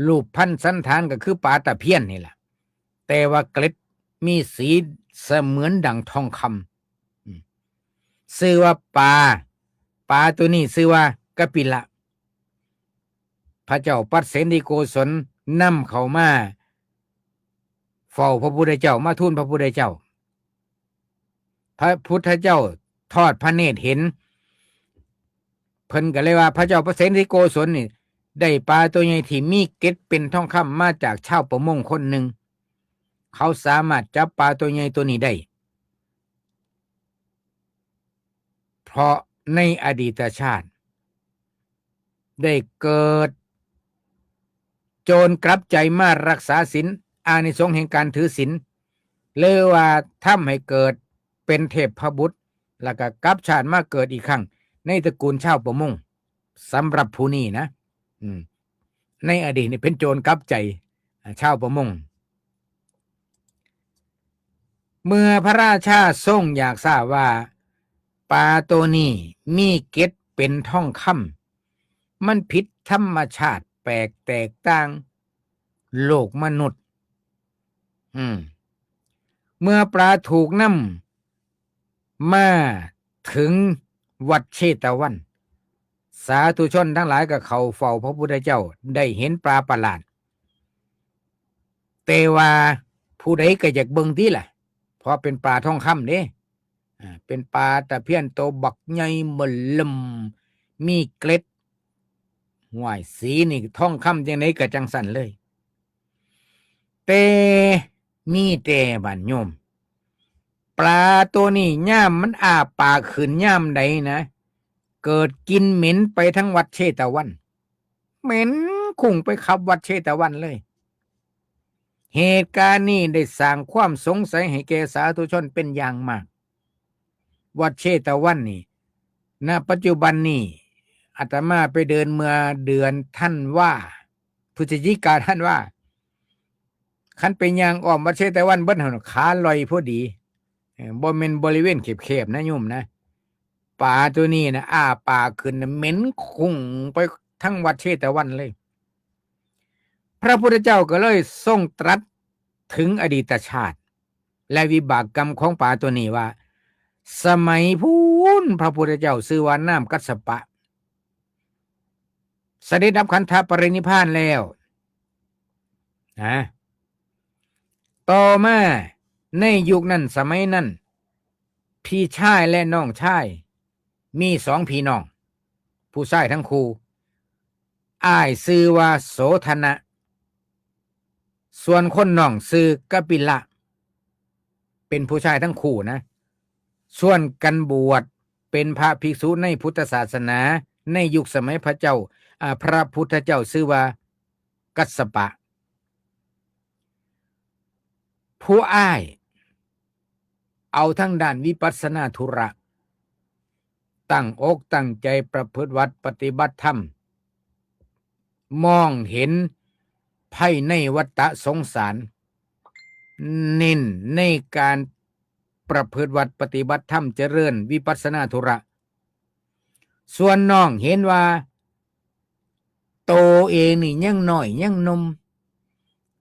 รูปพรรณสันฐานก็คือปลาตะเพียนนี่แหละ แต่ว่าเกล็ดมีสีเสมือนดั่งทองคำ อืม ชื่อว่าปลา ปลาตัวนี้ชื่อว่ากปิละ พระเจ้าปัตเสนทิโกศลนำเขามาเฝ้าพระพุทธเจ้า มาทูลพระพุทธเจ้า พระพุทธเจ้าทอดพระเนตรเห็น เพิ่นก็เลยว่าพระเจ้าปัตเสนทิโกศลนี่ ได้ปลาตัวใหญ่ที่มีเกล็ดเป็นทองคำมาจากชาวประมงคนหนึ่ง เขาสามารถจับปลาตัวใหญ่ตัวนี้ได้ เพราะในอดีตชาติ ได้เกิดโจรกลับใจมารักษาศีล อานิสงส์แห่งการถือศีล หรือว่าทำให้เกิดเป็นเทพบุตร แล้วก็กลับชาติมาเกิดอีกครั้ง ในตระกูลชาวประมง สำหรับผู้นี้นะ อืม ในอดีตนี่เป็นโจรกลับใจ อ่า ชาวประมง เมื่อพระราชาทรงอยากทราบว่าปลาตัวนี้มีเกล็ดเป็นทองคำ มันผิดธรรมชาติแปลกแตกต่างโลกมนุษย์ อืม เมื่อปลาถูกนำมาถึงวัดเชตวัน สาธุชนทั้งหลายก็เข้าเฝ้าพระพุทธเจ้า ได้เห็นปลาประหลาด แต่ว่าผู้ใดก็อยากเบิ่งติล่ะ เพราะเป็นปลาทองคำเด้ อ่า เป็นปลาตะเพียนโตบักใหญ่เบิ่มเริ่ม มีเกล็ด ห้วย สีนี่ทองคำจังได๋ก็จังซั่นเลย แต่มีแต่บาดโยม ปลาตัวนี้ยามมันอ้าปากขึ้นยามใดนะ เกิดกลิ่นเหม็นไปทั้งวัดเชตวัน เหม็นคลุ้งไปคับวัดเชตวันเลย เหตุการณ์นี้ได้สร้างความสงสัยให้แก่สาธุชนเป็นอย่างมาก วัดเชตวันนี่ ณ ปัจจุบันนี่ อาตมาไปเดินเมื่อเดือนธันวา พฤศจิกา ธันวา คันไปย่างอ้อมวัดเชตวันเบิดหั่น ขาลอยพอดี เออ บ่แม่นบริเวณแคบๆ นะโยมนะ ปลาตัวนี้นะ อ้าปากขึ้นนะ เหม็นคลุ้งไปทั้งวัดเชตวันเลย พระพุทธเจ้าก็เลยทรงตรัสถึงอดีตชาติ และวิบากกรรมของปลาตัวนี้ว่า สมัยพู้นพระพุทธเจ้าชื่อว่านามกัสสปะ เสด็จดับขันธปรินิพพานแล้วนะ ต่อมาในยุคนั้นสมัยนั้น พี่ชายและน้องชาย มีสองพี่น้อง ผู้ชายทั้งคู่ อ้ายชื่อว่าโสธนะ ส่วนคนน้องชื่อกปิละ เป็นผู้ชายทั้งคู่นะ ชวนกันบวชเป็นพระภิกษุในพุทธศาสนา ในยุคสมัยพระเจ้า อ่า พระพุทธเจ้าชื่อว่ากัสสปะ ผู้อ้ายเอาทางด้านวิปัสสนาธุระ ตั้งอกตั้งใจประพฤติวัตรปฏิบัติธรรม มองเห็นภัยในวัฏสงสาร เน้นในการประพฤติวัตรปฏิบัติธรรม เจริญวิปัสสนาธุระ ส่วนน้องเห็นว่าโตเองนี่ยังน้อยยังหนุ่ม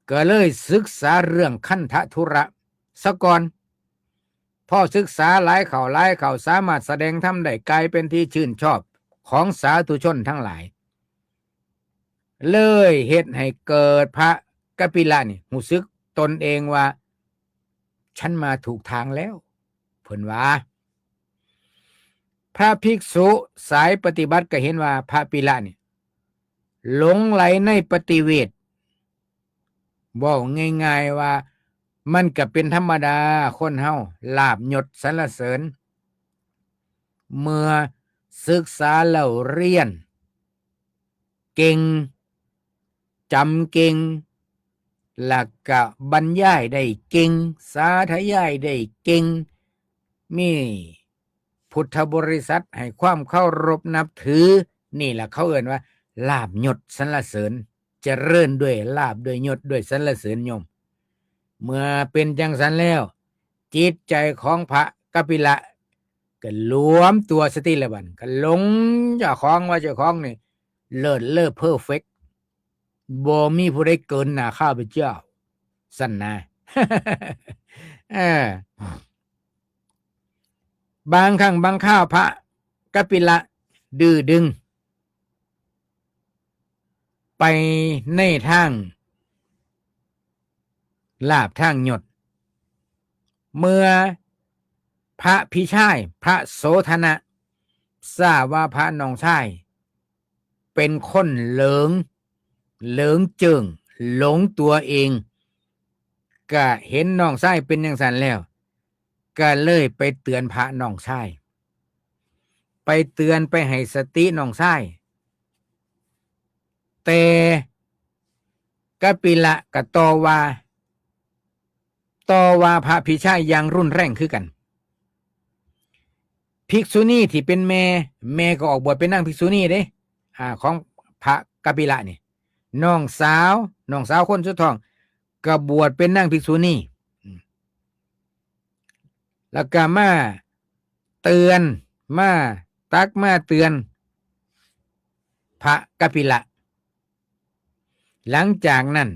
ก็เลยศึกษาเรื่องคันธธุระซะก่อน พอศึกษาหลายเข้าหลายเข้า สามารถแสดงธรรมได้ กลายเป็นที่ชื่นชอบของสาธุชนทั้งหลาย เลยเฮ็ดให้เกิดพระกัปปิละนี่รู้สึกตนเองว่า ฉันมาถูกทางแล้ว เพิ่นว่า พระภิกษุสายปฏิบัติก็เห็นว่าพระกัปปิละนี่หลงไหลในปฏิเวท เว้าง่ายๆว่ามันก็เป็นธรรมดาคนเฮา ลาภยศสรรเสริญ เมื่อศึกษาเล่าเรียนเก่ง จำเก่ง แล้วก็บรรยายได้เก่ง สาธยายได้เก่ง มีพุทธบริษัทให้ความเคารพนับถือ นี่แหละเขาเอิ้นว่าลาภยศสรรเสริญ เจริญด้วยลาภด้วยยศด้วยสรรเสริญโยม เมื่อเป็นจังสันแล้ว จิตใจของพระกัปปิละก็หลวมตัวสติแล้วบัด ก็หลงเจ้าของว่าเจ้าของนี่เลิศเลอเพอร์เฟกต์ บ่มีผู้ใดเกินหน้าข้าพเจ้า ซั่นนะ เออ บางครั้งบางคราวพระกัปปิละดื้อดึง ไปในทางลาภทางยศ เมื่อพระพี่ชายพระโสธนะทราบว่าพระน้องชายเป็นคนเหลิง เหลิงเจิ่ง หลงตัวเอง ก็เห็นน้องชายเป็นจังซั่นแล้ว ก็เลยไปเตือนพระน้องชาย ไปเตือนไปให้สติน้องชาย แต่กัปปิละก็ต่อว่า ต่อว่าพระพี่ชายอย่างรุนแรงคือกัน ภิกษุณีที่เป็นแม่ แม่ก็ออกบวชเป็นนางภิกษุณีเด้ อ่า ของพระกัปปิละนี่ น้องสาว น้องสาวคนสุดท้องก็บวชเป็นนางภิกษุณี อืม แล้วก็มาเตือน มาตักมาเตือนพระกัปปิละ หลังจากนั้น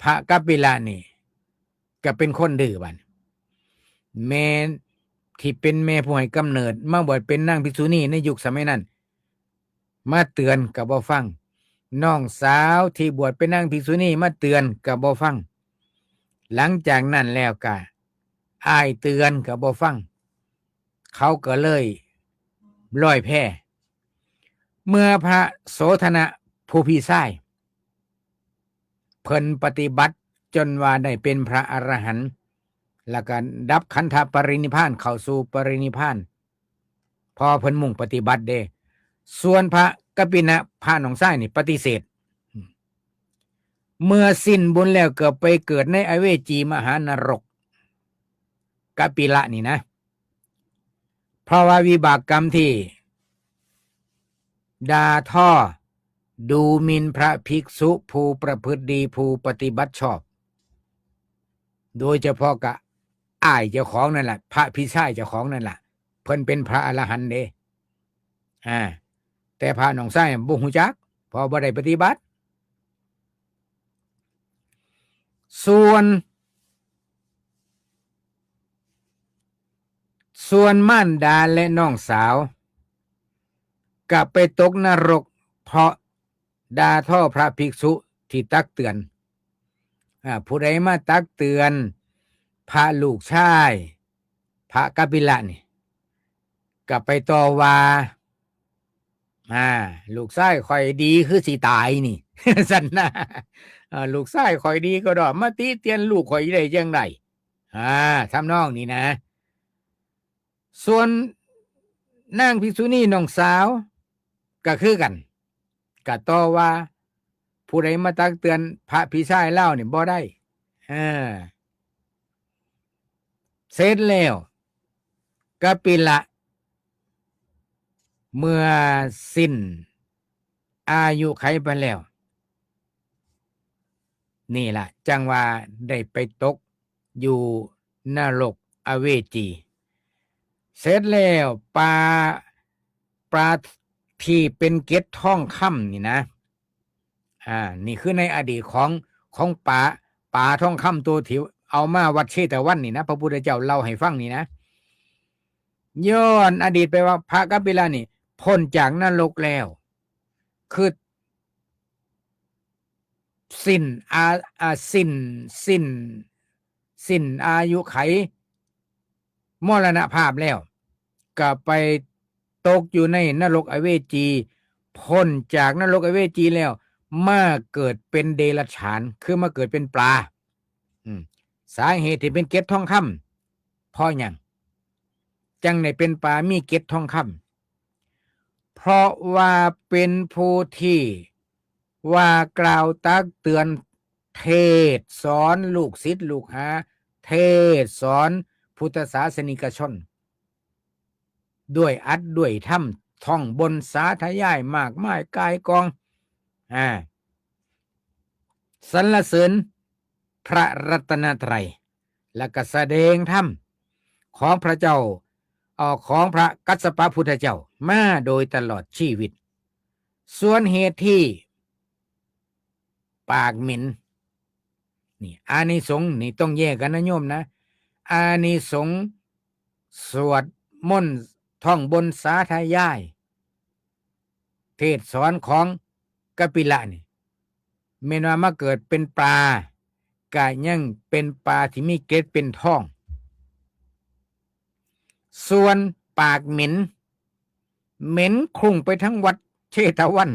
พระกัปปิละนี่ก็เป็นคนดื้อบัด แม่ที่เป็นแม่ผู้ให้กำเนิดมาบวชเป็นนางภิกษุณีในยุคสมัยนั้น มาเตือนก็บ่ฟัง น้องสาวที่บวชเป็นนางภิกษุณีมาเตือนก็บ่ฟัง หลังจากนั้นแล้วก็อ้ายเตือนก็บ่ฟัง เขาก็เลยลอยแพ เมื่อพระโสธนะผู้พี่ชาย เพิ่นปฏิบัติจนว่าได้เป็นพระอรหันต์ แล้วก็ดับขันธปรินิพพาน เข้าสู่ปรินิพพาน เพราะเพิ่นมุ่งปฏิบัติเด้ ส่วนพระกัปปินะพระน้องชายนี่ปฏิเสธ เมื่อสิ้นบุญแล้วก็ไปเกิดในอเวจีมหานรก กัปปิละนี่นะ เพราะว่าวิบากกรรมที่ด่าทอดูหมิ่นพระภิกษุผู้ประพฤติดีผู้ปฏิบัติชอบ โดยเฉพาะกะอ้ายเจ้าของนั่นแหละ พระพี่ชายเจ้าของนั่นแหละ เพิ่นเป็นพระอรหันต์เด้ อ่า แต่พระน้องชายบ่ฮู้จัก เพราะบ่ได้ปฏิบัติ ส่วน ส่วนมารดาและน้องสาว ก็ไปตกนรก เพราะด่าทอพระภิกษุที่ตักเตือน อ่า ผู้ใดมาตักเตือนพระลูกชาย พระกัปปิละนี่ ก็ไปต่อว่า อ่า ลูกชายข้อยดีคือสิตายนี่ ซั่นนะ อ่า ลูกชายข้อยดีกระดอก มาติเตียนลูกข้อยได้จั่งใด อ่า ทำนองนี้นะ ส่วนนางภิกษุณีน้องสาว ก็คือกัน ก็ต่อว่า ผู้ใดมาตักเตือนพระพี่ชายลาวนี่บ่ได้ เออ เสร็จแล้ว กปิละ เมื่อสิ้นอายุไขไปแล้ว นี่ล่ะ จั่งว่าได้ไปตกอยู่นรกอเวจี เสร็จแล้ว ปลา ปลาที่เป็นเกล็ดทองคำนี่นะ อ่า นี่คือในอดีตของ ของปลา ปลาทองคำตัวที่เอามาวัดเชตวันนี่นะ พระพุทธเจ้าเล่าให้ฟังนี่นะ ย้อนอดีตไปว่าพระกปิละนี่พ้นจากนรกแล้ว คือ สิ้นอา อ่า สิ้น สิ้น สิ้นอายุไข มรณภาพแล้ว ก็ไปตกอยู่ในนรกอเวจี พ้นจากนรกอเวจีแล้ว มาเกิดเป็นเดรัจฉาน คือมาเกิดเป็นปลา อืม สาเหตุที่เป็นเกล็ดทองคำ เพราะหยัง จั่งได้เป็นปลามีเกล็ดทองคำ เพราะว่าเป็นผู้ที่ว่ากล่าวตักเตือน เทศน์สอนลูกศิษย์ลูกหา เทศน์สอนพุทธศาสนิกชน ด้วยอัดด้วยธรรม ท่องบนสาธยายมากมายก่ายกอง อ่า สรรเสริญพระรัตนตรัย และก็แสดงธรรมของพระเจ้า เอ่อ ของพระกัสสปะพุทธเจ้ามาโดยตลอดชีวิต ส่วนเหตุที่ปากเหม็น นี่ อานิสงส์นี่ต้องแยกกันนะโยมนะ อานิสงส์สวดมนต์ท่องบนสาธยาย เทศน์สอนของกปิละนี่ แม่นว่ามาเกิดเป็นปลา ก็ยังเป็นปลาที่มีเกล็ดเป็นทอง ส่วนปากเหม็น เหม็นคลุ้งไปทั้งวัดเชตวัน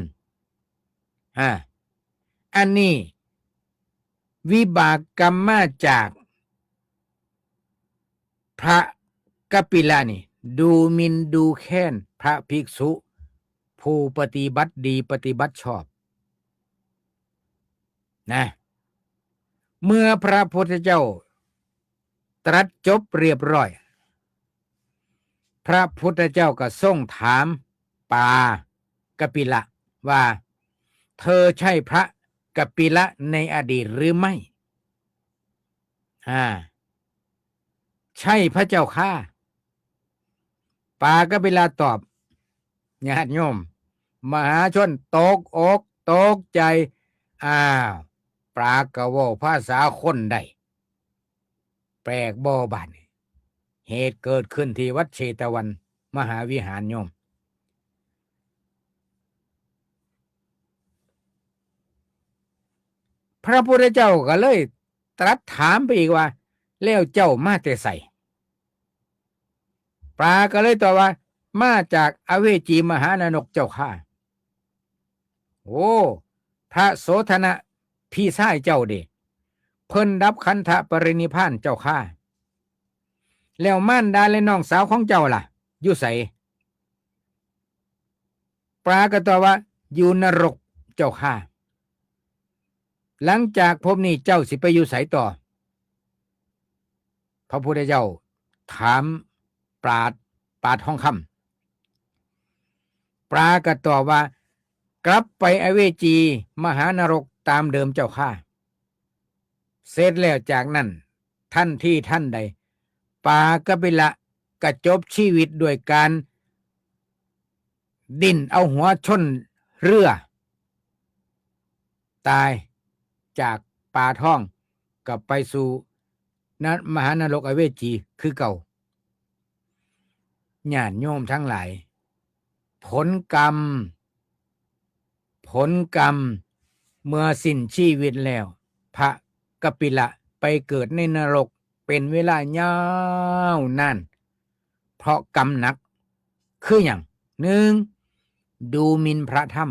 อ่า อันนี้วิบากกรรมมาจาก พระกปิละนี่ ดูหมิ่นดูแคลนพระภิกษุ ผู้ปฏิบัติดีปฏิบัติชอบ นะ เมื่อพระพุทธเจ้าตรัสจบเรียบร้อย พระพุทธเจ้าก็ทรงถามปลากปิละว่า เธอใช่พระกปิละในอดีตหรือไม่ อ่า ใช่พระเจ้าข้า ปลากปิละตอบ ญาติโยม มหาชนตกอกตกใจ อ้าว ปลาก็เว้าภาษาคนได้ แปลกบ่บาดนี้ เหตุเกิดขึ้นที่วัดเชตวันมหาวิหารโยม พระพุทธเจ้าก็เลยตรัสถามไปอีกว่า แล้วเจ้ามาแต่ไส ปลาก็เลยตอบว่า มาจากอเวจีมหานรกเจ้าข้า โอ้ พระโสธนะพี่ชายเจ้าเด้ เพิ่นดับขันธปรินิพพานเจ้าข้า แล้วมารดาและน้องสาวของเจ้าล่ะ อยู่ไส ปลาก็ตอบว่า อยู่นรกเจ้าข้า หลังจากภพนี้เจ้าสิไปอยู่ไสต่อ พระพุทธเจ้าถามปลา ปลาทองคำ ปลาก็ตอบว่า กลับไปอเวจีมหานรกตามเดิมเจ้าข้า เสร็จแล้วจากนั้น ทันทีทันใด ปลากปิละก็จบชีวิตด้วยการ ดิ้นเอาหัวชนเรือ ตายจากปลาทอง ก็ไปสู่น- มหานรกอเวจีคือเก่า ญาติโยมทั้งหลาย ผลกรรม ผลกรรม เมื่อสิ้นชีวิตแล้ว พระกปิละไปเกิดในนรกเป็นเวลายาวนาน เพราะกรรมหนัก คือหยัง หนึ่ง ดูหมิ่นพระธรรม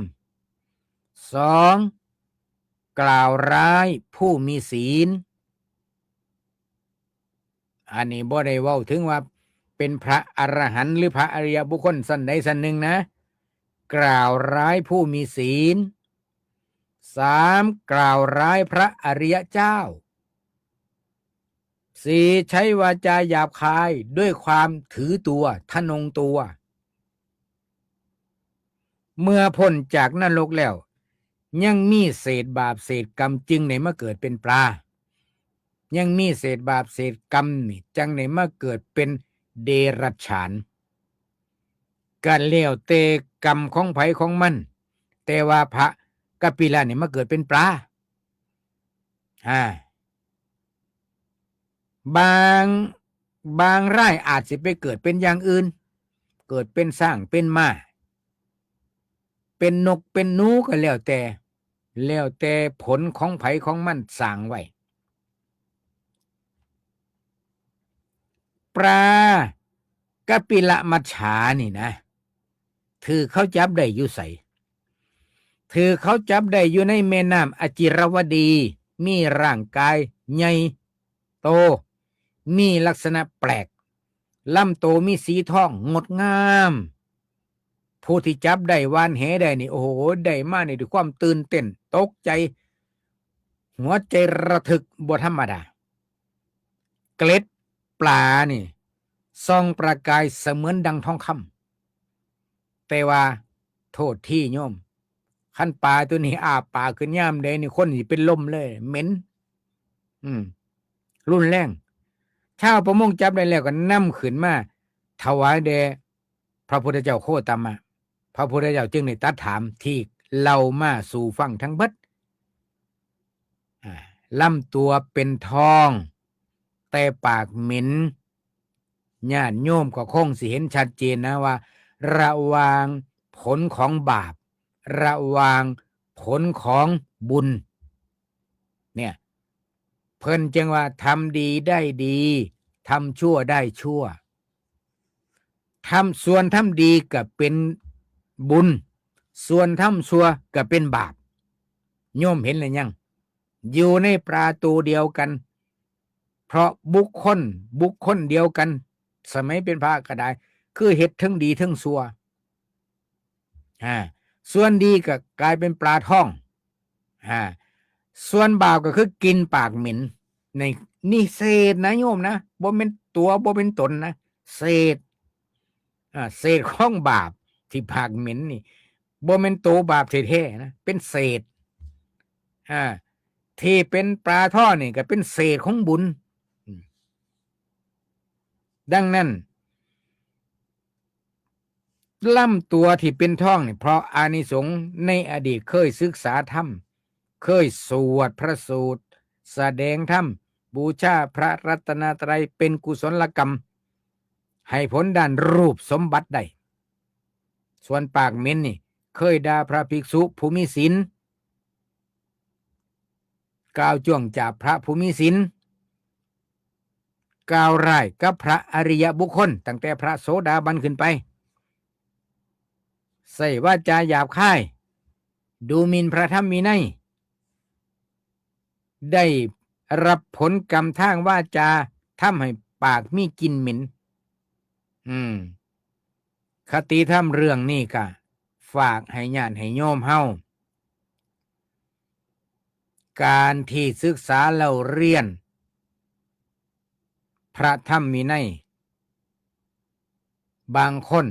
สอง กล่าวร้ายผู้มีศีล อันนี้บ่ได้เว้าถึงว่าเป็นพระอรหันต์หรือพระอริยบุคคลชั้นใดชั้นหนึ่งนะ กล่าวร้ายผู้มีศีล สาม กล่าวร้ายพระอริยเจ้า สี่ ใช้วาจาหยาบคายด้วยความถือตัวทะนงตัว เมื่อพ้นจากนรกแล้ว ยังมีเศษบาปเศษกรรมจึงได้มาเกิดเป็นปลา ยังมีเศษบาปเศษกรรมนี่จังได้มาเกิดเป็นเดรัจฉาน ก็แล้วแต่กรรมของไผของมัน แต่ว่าพระกัปปิละนี่มาเกิดเป็นปลา อ่า บาง บางรายอาจสิไปเกิดเป็นอย่างอื่น เกิดเป็นช้างเป็นม้า เป็นนกเป็นหนูก็แล้วแต่ แล้วแต่ผลของไผของมันสร้างไว้ ปลากัปปิละมัจฉานี่นะ ถืกเขาจับได้อยู่ไส ถืกเขาจับได้อยู่ในแม่น้ำอจิรวดี มีร่างกายใหญ่โต มีลักษณะแปลก ลำโตมีสีทองงดงาม ผู้ที่จับได้หว่านแหได้นี่ โอ้โห ได้มานี่ด้วยความตื่นเต้น ตกใจ หัวใจระทึกบ่ธรรมดา เกล็ดปลานี่ ส่องประกายเสมือนดังทองคำ แต่ว่าโทษทีโยม คันปลาตัวนี้อ้าปากขึ้นยามใดนี่คนสิเป็นลมเลย เหม็น อืม รุนแรง ชาวประมงจับได้แล้วก็นำขึ้นมาถวายแด่พระพุทธเจ้าโคตมะ พระพุทธเจ้าจึงได้ตรัสถามที่เล่ามาสู่ฟังทั้งเบิด อ่า ลำตัวเป็นทอง แต่ปากเหม็น ญาติโยมก็คงสิเห็นชัดเจนนะว่า ระหว่างผลของบาป ระหว่างผลของบุญ เนี่ย เพิ่นจึงว่าทำดีได้ดี ทำชั่วได้ชั่ว ทำ ส่วนทำดีก็เป็นบุญ ส่วนทำชั่วก็เป็นบาป โยมเห็นหรือยัง อยู่ในปลาตัวเดียวกัน เพราะบุคคล บุคคลเดียวกัน สมัยเป็นพระก็ได้ คือเฮ็ดทั้งดีทั้งชั่ว อ่า ส่วนดีก็กลายเป็นปลาทอง อ่า ส่วนบาปก็คือกินปากเหม็น ใน นี่เศษนะโยมนะ บ่แม่นตัว บ่เป็นตนนะ เศษ อ่า เศษของบาปที่ปากเหม็นนี่ บ่แม่นตัวบาปแท้ๆนะ เป็นเศษ อ่า ที่เป็นปลาทองนี่ก็เป็นเศษของบุญ อืม ดังนั้น ลำตัวที่เป็นทองนี่ เพราะอานิสงส์ในอดีตเคยศึกษาธรรม เคยสวดพระสูตร แสดงธรรม บูชาพระรัตนตรัย เป็นกุศลกรรม ให้ผลด้านรูปสมบัติได้ ส่วนปากเหม็นนี่ เคยด่าพระภิกษุผู้มีศีล กล่าวจ้วงจาบพระผู้มีศีล กล่าวร้ายกับพระอริยบุคคล ตั้งแต่พระโสดาบันขึ้นไป ใช้วาจาหยาบคาย ดูหมิ่นพระธรรมวินัย ได้รับผลกรรมทางวาจา ทำให้ปากมีกลิ่นเหม็น อืม คติธรรมเรื่องนี้ก็ฝากให้ญาติให้โยมเฮา การที่ศึกษาเล่าเรียน พระธรรมวินัย บางคน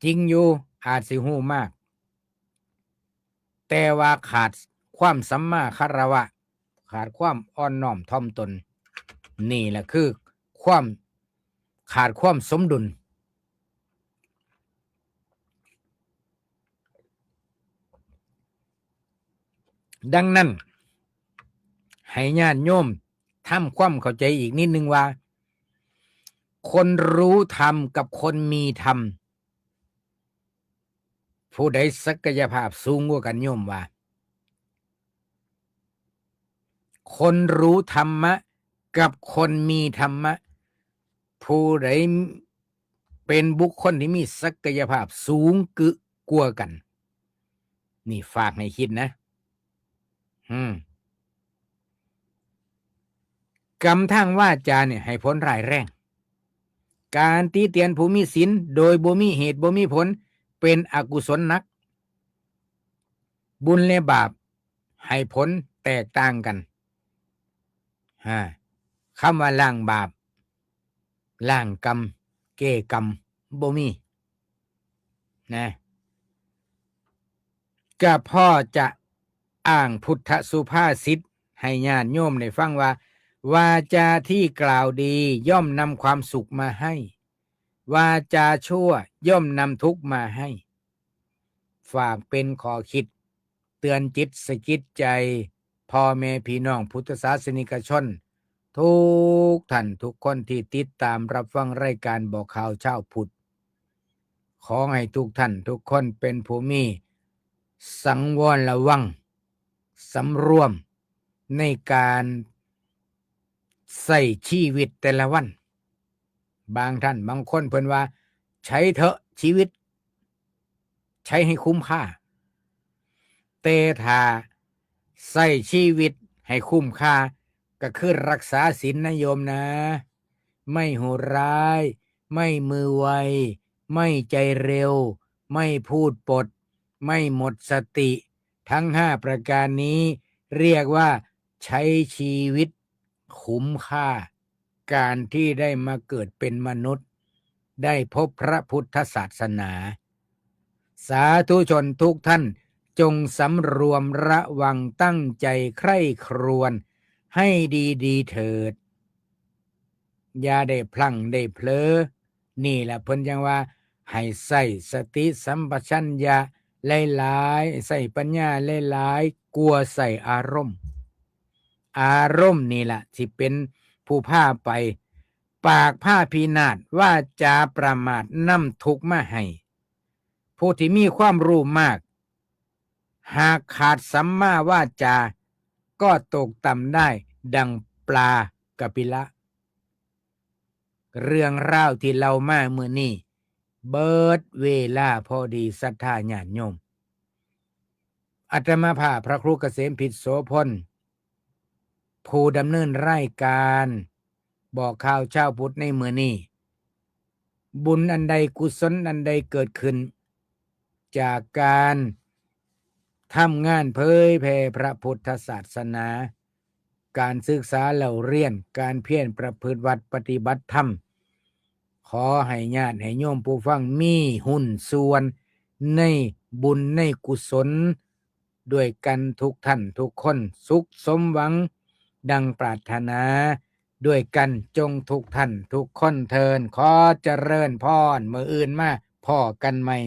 จริงอยู่ อาจสิฮู้มาก แต่ว่าขาดความสัมมาคารวะ ขาดความอ่อนน้อมถ่อมตน นี่แหละคือความ ขาดความสมดุล ดังนั้น ให้ญาติโยมทำความเข้าใจอีกนิดนึงว่า คนรู้ธรรมกับคนมีธรรม ผู้ใดศักยภาพสูงกว่ากันโยมว่า คนรู้ธรรมะกับคนมีธรรมะ ผู้ใดเป็นบุคคลที่มีศักยภาพสูงกึกว่ากัน นี่ฝากให้คิดนะ อืม กรรมทางวาจาเนี่ยให้ผลร้ายแรง การติเตียนผู้มีศีลโดยบ่มีเหตุบ่มีผล เป็นอกุศลหนัก บุญและบาปให้ผลแตกต่างกัน ฮะ คำว่าล้างบาป ล้างกรรม แก้กรรม บ่มี นะ ก็พอจะอ้างพุทธสุภาษิตให้ญาติโยมได้ฟังว่า วาจาที่กล่าวดีย่อมนำความสุขมาให้ วาจาชั่วย่อมนำทุกข์มาให้ ฝากเป็นข้อคิด เตือนจิตสะกิดใจ พ่อแม่พี่น้องพุทธศาสนิกชน ทุกท่านทุกคนที่ติดตามรับฟังรายการบอกข่าวเช้าพุทธ ขอให้ทุกท่านทุกคนเป็นผู้มีสังวรระวัง สำรวมในการใช้ชีวิตแต่ละวัน บางท่านบางคนเพิ่นว่า ใช้เถอะชีวิต ใช้ให้คุ้มค่า แต่ถ้าใช้ชีวิตให้คุ้มค่า ก็คือรักษาศีลนะโยมนะ ไม่โหดร้าย ไม่มือไว ไม่ใจเร็ว ไม่พูดปด ไม่หมดสติ ทั้งห้าประการนี้เรียกว่าใช้ชีวิตคุ้มค่า การที่ได้มาเกิดเป็นมนุษย์ ได้พบพระพุทธศาสนา สาธุชนทุกท่านจงสำรวมระวังตั้งใจใคร่ครวญให้ดีๆเถิด อย่าได้พลั้งได้เผลอ นี่แหละเพิ่นจั่งว่าให้ใช้สติสัมปชัญญะหลายๆ ใช้ปัญญาหลายๆ กว่าใช้อารมณ์ อารมณ์นี่แหละสิเป็นผู้พาไป ปากพาพินาศ วาจาประมาทนำทุกข์มาให้ ผู้ที่มีความรู้มาก หากขาดสัมมาวาจา ก็ตกต่ำได้ดังปลากะปิละ เรื่องราวที่เล่ามามื้อนี้ เบิดเวลาพอดี ศรัทธาญาติโยม อาตมาภาพพระครูเกษมพิษโสพล ผู้ดำเนินรายการบอกข่าวเช้าพุทธในมื้อนี้ บุญอันใดกุศลอันใดเกิดขึ้น จากการทำงานเผยแผ่พระพุทธศาสนา การศึกษาเล่าเรียน การเพียรประพฤติวัตรปฏิบัติธรรม ขอให้ญาติให้โยมผู้ฟังมีหุ้นส่วนในบุญในกุศล ด้วยกันทุกท่านทุกคน สุขสมหวังดังปรารถนา ด้วยกันจงทุกท่านทุกคนเทิน ขอเจริญพร มื้ออื่นมาพ้อกันใหม่